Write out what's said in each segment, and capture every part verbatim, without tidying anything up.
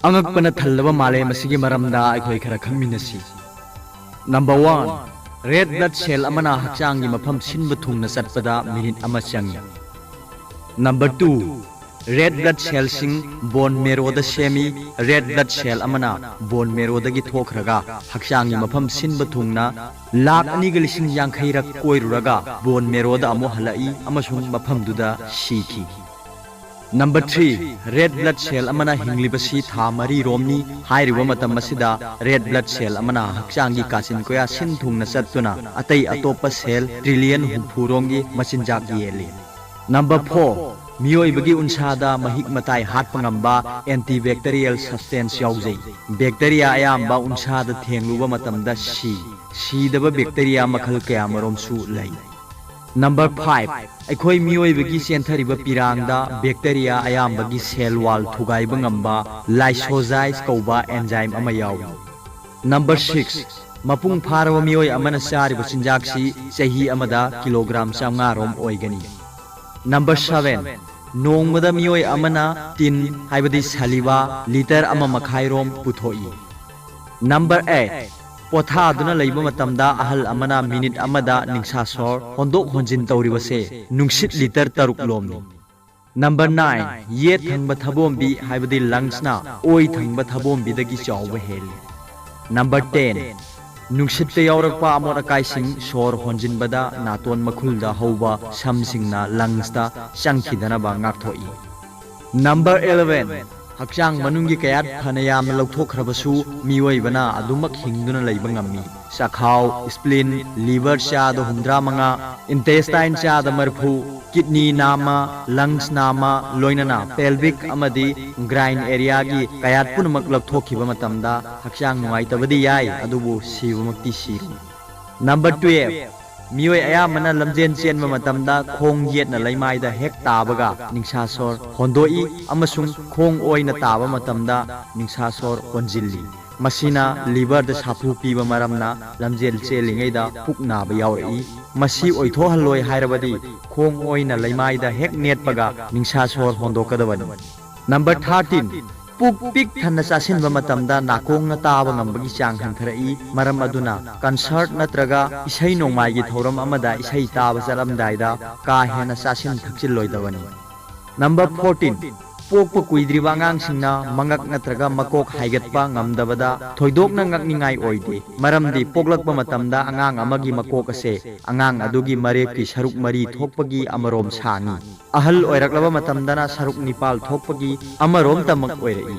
ꯑꯉꯛꯄꯅ ꯊꯜꯂꯕ ꯃꯥꯂꯦꯝ ꯑꯁꯤꯒꯤ ꯃꯔꯝꯗ ꯑꯩꯈꯣꯏ ꯈꯔ ꯈꯪꯃꯤꯟꯅꯁꯤ꯫ ꯅꯝꯕꯔ ꯋꯥꯟ, ꯔꯦꯗ ꯕ꯭ꯂꯗ ꯁꯦꯜ ꯑꯃꯅ ꯍꯛꯆꯥꯡꯒꯤ ꯃꯐꯝ ꯁꯤꯟꯕ ꯊꯨꯡꯅ ꯆꯠꯄꯗ ꯃꯤꯅꯤꯠ ꯑꯃ ꯆꯪꯏ꯫ ꯅꯝꯕꯔ ꯇꯨ, ꯔꯦꯗ ꯕ꯭ꯂꯗ ꯁꯦꯜꯁꯤꯡ ꯕꯣꯟ ꯃꯦꯔꯣꯗ ꯁꯦꯝꯃꯤ꯫ ꯔꯦꯗ ꯕ꯭ꯂꯗ ꯁꯦꯜ ꯑꯃꯅ ꯕꯣꯟ ꯃꯦꯔꯣꯗꯒꯤ ꯊꯣꯛꯈ꯭ꯔꯒ ꯍꯛꯆꯥꯡꯒꯤ ꯃꯐꯝ ꯁꯤꯟꯕ ꯊꯨꯡꯅ ꯂꯥꯈ ꯑꯅꯤꯒ ꯂꯤꯁꯤꯡ ꯌꯥꯡꯈꯩꯔꯛ ꯀꯣꯏꯔꯨꯔꯒ ꯕꯣꯟ ꯃꯦꯔꯣꯗ ꯑꯃꯨꯛ ꯍꯜꯂꯛꯏ ꯑꯃꯁꯨꯡ ꯃꯐꯝꯗꯨꯗ ꯁꯤꯈꯤ꯫ ꯅꯝꯕꯔ ꯊ꯭ꯔꯤ, ꯔꯦꯗ ꯕ꯭ꯂꯗ ꯁꯦꯜ ꯑꯃꯅ ꯍꯤꯡꯂꯤꯕꯁꯤ ꯊꯥ ꯃꯔꯤ ꯔꯣꯝꯅꯤ꯫ ꯍꯥꯏꯔꯤꯕ ꯃꯇꯝ ꯑꯁꯤꯗ ꯔꯦꯗ ꯕ꯭ꯂꯗ ꯁꯦꯜ ꯑꯃꯅ ꯍꯛꯆꯥꯡꯒꯤ ꯀꯥꯆꯤꯟ ꯀꯣꯌꯥ ꯁꯤꯟ ꯊꯨꯡꯅ ꯆꯠꯇꯨꯅ ꯑꯇꯩ ꯑꯇꯣꯞꯄ ꯁꯦꯜ ꯇ꯭ꯔꯤꯂꯤꯌꯟ ꯍꯨꯝꯐꯨ ꯔꯣꯝꯒꯤ ꯃꯆꯤꯟꯖꯥꯛ ꯌꯦꯜꯂꯤ꯫ ꯅꯝꯕꯔ ꯐꯣꯔ, ꯃꯤꯑꯣꯏꯕꯒꯤ ꯎꯟꯁꯥꯗ ꯃꯍꯤꯛ ꯃꯇꯥꯏ ꯍꯥꯠꯄ ꯉꯝꯕ antibacterial substance ꯌꯥꯎꯖꯩ꯫ ꯕꯦꯛꯇꯦꯔꯤꯌꯥ ꯑꯌꯥꯝꯕ ꯎꯟꯁꯥꯗ ꯊꯦꯡꯂꯨꯕ ꯃꯇꯝꯗ ꯁꯤ꯫ ꯁꯤꯗꯕ ꯕꯦꯛꯇꯦꯔꯤꯌꯥ ꯃꯈꯜ ꯀꯌꯥꯃꯔꯣꯝꯁꯨ ꯂꯩ꯫ ꯅꯝꯕꯔ ꯐꯥꯏꯚ, ꯑꯩꯈꯣꯏ ꯃꯤꯑꯣꯏꯕꯒꯤ ꯆꯦꯟꯊꯔꯤꯕ ꯄꯤꯔꯥꯡꯗ ꯕꯦꯛꯇꯦꯔꯤꯌꯥ ꯑꯌꯥꯝꯕꯒꯤ ꯁꯦꯜ ꯋꯥꯜ ꯊꯨꯒꯥꯏꯕ ꯉꯝꯕ ꯂꯥꯏꯁꯣꯖꯥꯏꯁ ꯀꯧꯕ ꯑꯦꯟꯖꯥꯏꯝ ꯑꯃ ꯌꯥꯎꯏ꯫ ꯅꯝꯕꯔ ꯁꯤꯛꯁ, ꯃꯄꯨꯡ ꯐꯥꯔꯕ ꯃꯤꯑꯣꯏ ꯑꯃꯅ ꯆꯥꯔꯤꯕ ꯆꯤꯟꯖꯥꯛꯁꯤ ꯆꯍꯤ ꯑꯃꯗ ꯀꯤꯂꯣꯒ꯭ꯔꯥꯝ ꯆꯥꯝꯃꯉꯥ ꯔꯣꯝ ꯑꯣꯏꯒꯅꯤ꯫ ꯅꯝꯕꯔ ꯁꯚꯦꯟ, ꯅꯣꯡꯃꯗ ꯃꯤꯑꯣꯏ ꯑꯃꯅ ꯇꯤꯟ, ꯍꯥꯏꯕꯗꯤ ꯁꯂꯤꯕꯥ, ꯂꯤꯇꯔ ꯑꯃ ꯃꯈꯥꯏ ꯔꯣꯝ ꯄꯨꯊꯣꯛꯏ꯫ ꯅꯝꯕꯔ ꯑꯩꯠ, ꯄꯣꯊꯥꯗꯨꯅ ꯂꯩꯕ ꯃꯇꯝꯗ ꯑꯍꯜ ꯑꯃꯅ ꯃꯤꯅꯤꯠ ꯑꯃꯗ ꯅꯤꯡꯁꯥ ꯁꯣꯔ ꯍꯣꯟꯗꯣꯛ ꯍꯣꯟꯖꯤꯟ ꯇꯧꯔꯤꯕꯁꯦ ꯅꯨꯡꯁꯤꯠ ꯂꯤꯇꯔ ꯇꯔꯨꯛ ꯂꯣꯝꯅꯤ꯫ ꯅꯝꯕꯔ ꯅꯥꯏꯟ, ꯌꯦꯠ ꯊꯪꯕ ꯊꯕꯣꯝꯕꯤ, ꯍꯥꯏꯕꯗꯤ ꯂꯪꯁꯅ ꯑꯣꯏ ꯊꯪꯕ ꯊꯕꯣꯝꯕꯤꯗꯒꯤ ꯆꯥꯎꯕ ꯍꯦꯜꯂꯤ꯫ ꯅꯝꯕꯔ ꯇꯦꯟ, ꯅꯨꯡꯁꯤꯠꯇ ꯌꯥꯎꯔꯛꯄ ꯑꯃꯣꯠ ꯑꯀꯥꯏꯁꯤꯡ ꯁꯣꯔ ꯍꯣꯟꯖꯤꯟꯕꯗ ꯅꯥꯇꯣꯟ ꯃꯈꯨꯜꯗ ꯍꯧꯕ ꯁꯝꯁꯤꯡꯅ ꯂꯪꯁꯇ ꯆꯪꯈꯤꯗꯅꯕ ꯉꯥꯛꯊꯣꯛꯏ꯫ ꯅꯝꯕꯔ ꯏꯂꯦꯚꯦꯟ, ꯍꯛꯆꯥꯡ ꯃꯅꯨꯡꯒꯤ ꯀꯌꯥꯠ ꯐꯅ ꯌꯥꯝꯅ ꯂꯧꯊꯣꯛꯈ꯭ꯔꯕꯁꯨ ꯃꯤꯑꯣꯏꯕꯅ ꯑꯗꯨꯃꯛ ꯍꯤꯡꯗꯨꯅ ꯂꯩꯕ ꯉꯝꯃꯤ꯫ ꯆꯈꯥꯎ, ꯁ꯭ꯄ꯭ꯂꯤꯟ, ꯂꯤꯚꯔ ꯆꯥꯗ ꯍꯨꯝꯗ꯭ꯔꯥ ꯃꯉꯥ, ꯏꯟꯇꯦꯁꯇꯥꯏꯟ ꯆꯥꯗ ꯃꯔꯤꯐꯨ, ꯀꯤꯗꯅꯤ ꯅꯥꯝꯃ, ꯂꯪꯁ ꯅꯥꯝꯃ, ꯂꯣꯏꯅꯅ ꯄꯦꯜꯚꯤꯛ ꯑꯃꯗꯤ ꯒ꯭ꯔꯥꯏꯟ ꯑꯦꯔꯤꯌꯥꯒꯤ ꯀꯌꯥꯠ ꯄꯨꯝꯅꯃꯛ ꯂꯧꯊꯣꯛꯈꯤꯕ ꯃꯇꯝꯗ ꯍꯛꯆꯥꯡ ꯅꯨꯡꯉꯥꯏꯇꯕꯗꯤ ꯌꯥꯏ, ꯑꯗꯨꯕꯨ ꯁꯤꯕꯃꯛꯇꯤ ꯁꯤꯔꯣꯏ꯫ ꯅꯝꯕꯔ ꯇꯨꯌꯦꯜꯐ, ꯃꯤꯑꯣꯏ ꯑꯌꯥꯝꯕꯅ ꯂꯝꯖꯦꯟ ꯆꯦꯟꯕ ꯃꯇꯝꯗ ꯈꯣꯡ ꯌꯦꯠꯅ ꯂꯩꯃꯥꯏꯗ ꯍꯦꯛ ꯇꯥꯕꯒ ꯅꯤꯡꯁꯥ ꯁꯣꯔ ꯍꯣꯟꯗꯣꯛꯏ ꯑꯃꯁꯨꯡ ꯈꯣꯡ ꯑꯣꯏꯅ ꯇꯥꯕ ꯃꯇꯝꯗ ꯅꯤꯡꯁꯥ ꯁꯣꯔ ꯍꯣꯟꯖꯤꯜꯂꯤ꯫ ꯃꯁꯤꯅ ꯂꯤꯚꯔꯗ ꯁꯥꯐꯨ ꯄꯤꯕ ꯃꯔꯝꯅ ꯂꯝꯖꯦꯜ ꯆꯦꯜꯂꯤꯉꯩꯗ ꯄꯨꯛ ꯅꯥꯕ ꯌꯥꯎꯔꯛꯏ꯫ ꯃꯁꯤ ꯑꯣꯏꯊꯣꯛꯍꯜꯂꯣꯏ ꯍꯥꯏꯔꯕꯗꯤ ꯈꯣꯡ ꯑꯣꯏꯅ ꯂꯩꯃꯥꯏꯗ ꯍꯦꯛ ꯅꯦꯠꯄꯒ ꯅꯤꯡꯁꯥ ꯁꯣꯔ ꯍꯣꯟꯗꯣꯛꯀꯗꯕꯅꯤ꯫ ꯅꯝꯕꯔ ꯊꯥꯔꯇꯤꯟ, ꯄꯨꯛ ꯄꯤꯛ ꯊꯟꯅ ꯆꯥꯁꯤꯟꯕ ꯃꯇꯝꯗ ꯅꯥꯀꯣꯡꯅ ꯇꯥꯕ ꯉꯝꯕꯒꯤ ꯆꯥꯡ ꯍꯟꯊꯔꯛꯏ꯫ ꯃꯔꯝ ꯑꯗꯨꯅ concert ꯅꯠꯇ꯭ꯔꯒ ꯏꯁꯩ ꯅꯣꯡꯃꯥꯏꯒꯤ ꯊꯧꯔꯝ ꯑꯃꯗ ꯏꯁꯩ ꯇꯥꯕ ꯆꯠꯂꯝꯗꯥꯏꯗ ꯀꯥ ꯍꯦꯟꯅ ꯆꯥꯁꯤꯟ ꯊꯛꯆꯤꯜꯂꯣꯏꯗꯕꯅꯤ꯫ Number fourteen, ꯄꯣꯛꯄ ꯀꯨꯏꯗ꯭ꯔꯤꯕ ꯑꯉꯥꯡꯁꯤꯡꯅ ꯃꯉꯛ ꯅꯠꯇ꯭ꯔꯒ ꯃꯀꯣꯛ ꯍꯥꯏꯒꯠꯄ ꯉꯝꯗꯕꯗ ꯊꯣꯏꯗꯣꯛꯅ ꯉꯛꯅꯤꯡꯉꯥꯏ ꯑꯣꯏꯗꯦ, ꯃꯔꯝꯗꯤ ꯄꯣꯛꯂꯛꯄ ꯃꯇꯝꯗ ꯑꯉꯥꯡ ꯑꯃꯒꯤ ꯃꯀꯣꯛ ꯑꯁꯦ ꯑꯉꯥꯡ ꯑꯗꯨꯒꯤ ꯃꯔꯦꯞꯀꯤ ꯁꯔꯨꯛ ꯃꯔꯤ ꯊꯣꯛꯄꯒꯤ ꯑꯃꯔꯣꯝ ꯁꯥꯡꯉꯤ, ꯑꯍꯜ ꯑꯣꯏꯔꯛꯂꯕ ꯃꯇꯝꯗꯅ ꯁꯔꯨꯛ ꯅꯤꯄꯥꯜ ꯊꯣꯛꯄꯒꯤ ꯑꯃꯔꯣꯝꯇꯃꯛ ꯑꯣꯏꯔꯛꯏ꯫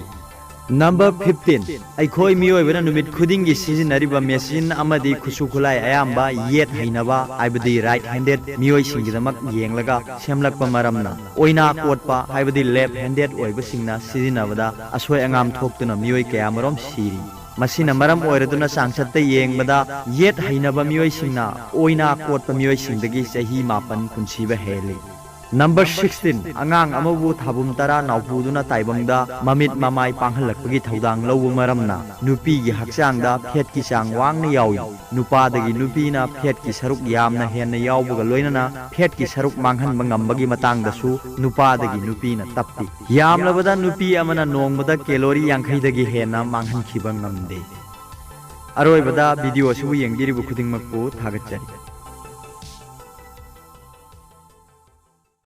Number fifteen, ꯑꯩꯈꯣꯏ ꯃꯤꯑꯣꯏꯕꯅ ꯅꯨꯃꯤꯠ ꯈꯨꯗꯤꯡꯒꯤ ꯁꯤꯖꯤꯟꯅꯔꯤꯕ machine ꯑꯃꯗꯤ ꯈꯨꯠꯁꯨ ꯈꯨꯠꯂꯥꯏ ꯑꯌꯥꯝꯕ ꯌꯦꯠ ꯍꯩꯅꯕ, ꯍꯥꯏꯕꯗꯤ right handed ꯃꯤꯑꯣꯏꯁꯤꯡꯒꯤꯗꯃꯛ ꯌꯦꯡꯂꯒ ꯁꯦꯝꯂꯛꯄ ꯃꯔꯝꯅ, ꯑꯣꯏꯅꯥ ꯀꯣꯠꯄ, ꯍꯥꯏꯕꯗꯤ left handed ꯑꯣꯏꯕꯁꯤꯡꯅ ꯁꯤꯖꯤꯟꯅꯕꯗ ꯑꯁꯣꯏ ꯑꯉꯥꯝ ꯊꯣꯛꯇꯨꯅ ꯃꯤꯑꯣꯏ ꯀꯌꯥꯃꯔꯨꯝ ꯁꯤꯔꯤ꯫ ꯃꯁꯤꯅ ꯃꯔꯝ ꯑꯣꯏꯔꯗꯨꯅ ꯆꯥꯡꯆꯠꯇ ꯌꯦꯡꯕꯗ ꯌꯦꯠ ꯍꯩꯅꯕ ꯃꯤꯑꯣꯏꯁꯤꯡꯅ ꯑꯣꯏꯅꯥ ꯀꯣꯠꯄ ꯃꯤꯑꯣꯏꯁꯤꯡꯗꯒꯤ ꯆꯍꯤ ꯃꯥꯄꯟ ꯄꯨꯟꯁꯤꯕ ꯍꯦꯜꯂꯤ꯫ Number sixteen, ꯑꯉꯥꯡ ꯑꯃꯕꯨ ꯊꯥꯕꯨꯝ ꯇꯔꯥ ꯅꯥꯎꯄꯨꯗꯨꯅ ꯇꯥꯏꯕꯪꯗ ꯃꯃꯤꯠ ꯃꯃꯥꯏ ꯄꯥꯡꯍꯜꯂꯛꯄꯒꯤ ꯊꯧꯗꯥꯡ ꯂꯧꯕ ꯃꯔꯝꯅ ꯅꯨꯄꯤꯒꯤ ꯍꯛꯆꯥꯡꯗ fatꯀꯤ ꯆꯥꯡ ꯋꯥꯡꯅ ꯌꯥꯎꯏ꯫ ꯅꯨꯄꯥꯗꯒꯤ ꯅꯨꯄꯤꯅ fatꯀꯤ ꯁꯔꯨꯛ ꯌꯥꯝꯅ ꯍꯦꯟꯅ ꯌꯥꯎꯕꯒ ꯂꯣꯏꯅꯅ fatꯀꯤ ꯁꯔꯨꯛ ꯃꯥꯡꯍꯟꯕ ꯉꯝꯕꯒꯤ ꯃꯇꯥꯡꯗꯁꯨ ꯅꯨꯄꯥꯗꯒꯤ ꯅꯨꯄꯤꯅ ꯇꯞꯄꯤ꯫ ꯌꯥꯝꯂꯕꯗ ꯅꯨꯄꯤ ꯑꯃꯅ ꯅꯣꯡꯃꯗ calorie ꯌꯥꯡꯈꯩꯗꯒꯤ ꯍꯦꯟꯅ ꯃꯥꯡꯍꯟꯈꯤꯕ ꯉꯝꯗꯦ꯫ ꯑꯔꯣꯏꯕꯗ video ꯑꯁꯤꯕꯨ ꯌꯦꯡꯕꯤꯔꯤꯕ ꯈꯨꯗꯤꯡꯃꯛꯄꯨ ꯊꯥꯒꯠꯆꯔꯤ꯫